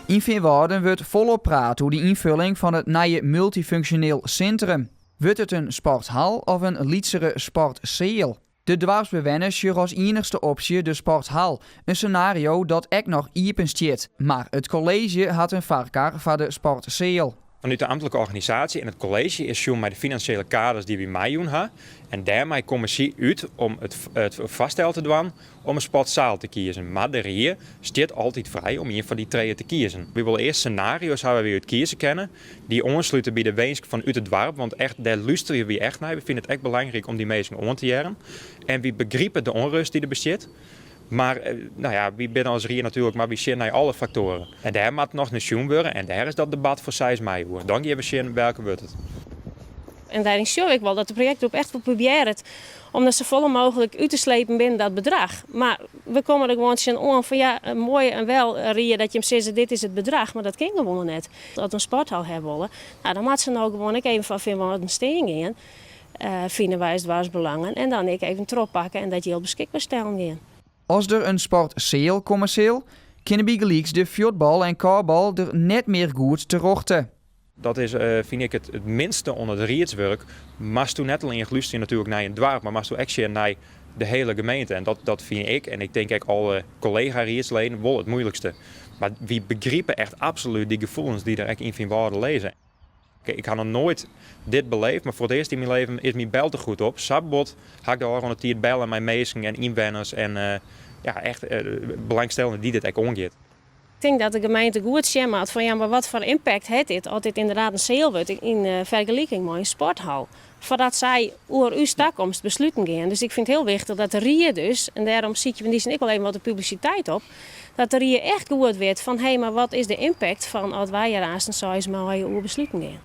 Yn Feanwâlden wurdt folop praat oer de ynfulling fan it nije multyfunksjoneel sintrum. Wurdt it in sporthal of in lytsere sportseal? De doarpsbewenners sjogge as iennichste opsje de sporthal, in senario dat ek noch iepen stiet. Mar it kolleezje hat in foarkar foar de sportseal. Fanút de amtlike organisaasje en it kolleezje is sjoen mei de finansjele kaders dy't wy meijûn ha en dêrmei komme sy út om it foarstel te dwaan om in sportsaal te kiezen. Mar de rie stiet altyd frij om ien fan dy trije te kiezen. Wy wolle earst senario's hawwe wêr't wy út kieze kinne, dy't oanslute by de winsk fan út it doarp, want echt dêr lústerje wy echt nei. Wy fine it ek belangryk om dy minsken oan te hearren en wy begripe de ûnrêst dy't der bestiet. Mar no ja, wy binne as rie natuerlik, mar wy sjen nei alle faktoaren. En dêr moat noch nei sjoen wurde en dêr is dat debat foar 6 mei oer. Dan gean we sjen welke wurdt it. En dêryn sjoch ik wol dat de projektgroep echt wol probearret om dat safolle mooglik út te slepen binnen dat bedrach. Mar we komme der gewoan tsjinoan fan ja, moai en wel rie dat jim sizze dit is it bedrach, mar dat kin gewoan net. As we in sporthal hawwe wolle, nou, dan moatte se no gewoan ek even foar Feanwâlden stean gean, fine wy as doarpsbelangen, en dan ek even trochpakke en dat jild beskikber stellen gean. As der in sportseal komme sil, kinne bygelyks de fuotbal en kuorbal der net mear goed terjochte. Dat is, fyn ik, it minste oan it riedswurk. Moatsto net allinnich lústerje natuerlik nei in doarp, mar moatsto ek sjen nei de hiele gemeente. En dat fyn ik, en ik tink ek alle kollega-riedsleden, wol it muoilikste. Mar wy begripe echt absolút dy gefoelens dy't der ek yn Feanwâlden lizze. Ik ha noch noait dit beleefd, mar foar it earst yn myn leven is myn beltegoed op. Sa bot ha ik de ôfrûne tiid belle mei minsken en ynwenners en ja, echt belangstellenden dy't dit ek oangiet. Ik tink dat de gemeente goed sjen moat fan ja, mar wat foar impact hat dit as dit ynderdaad in seal wurdt yn fergeliking mei in sporthal. Foardat sy oer ús takomst besluten gean. Dus ik fyn it hiel wichtich dat de rie dus, en dêrom sykje we yn dy sin ek wol even wat de publisiteit op, dat de rie echt goed wit fan hé, mar wat is de impact fan as wy hjir aansten 6 maaie oer besluten gean.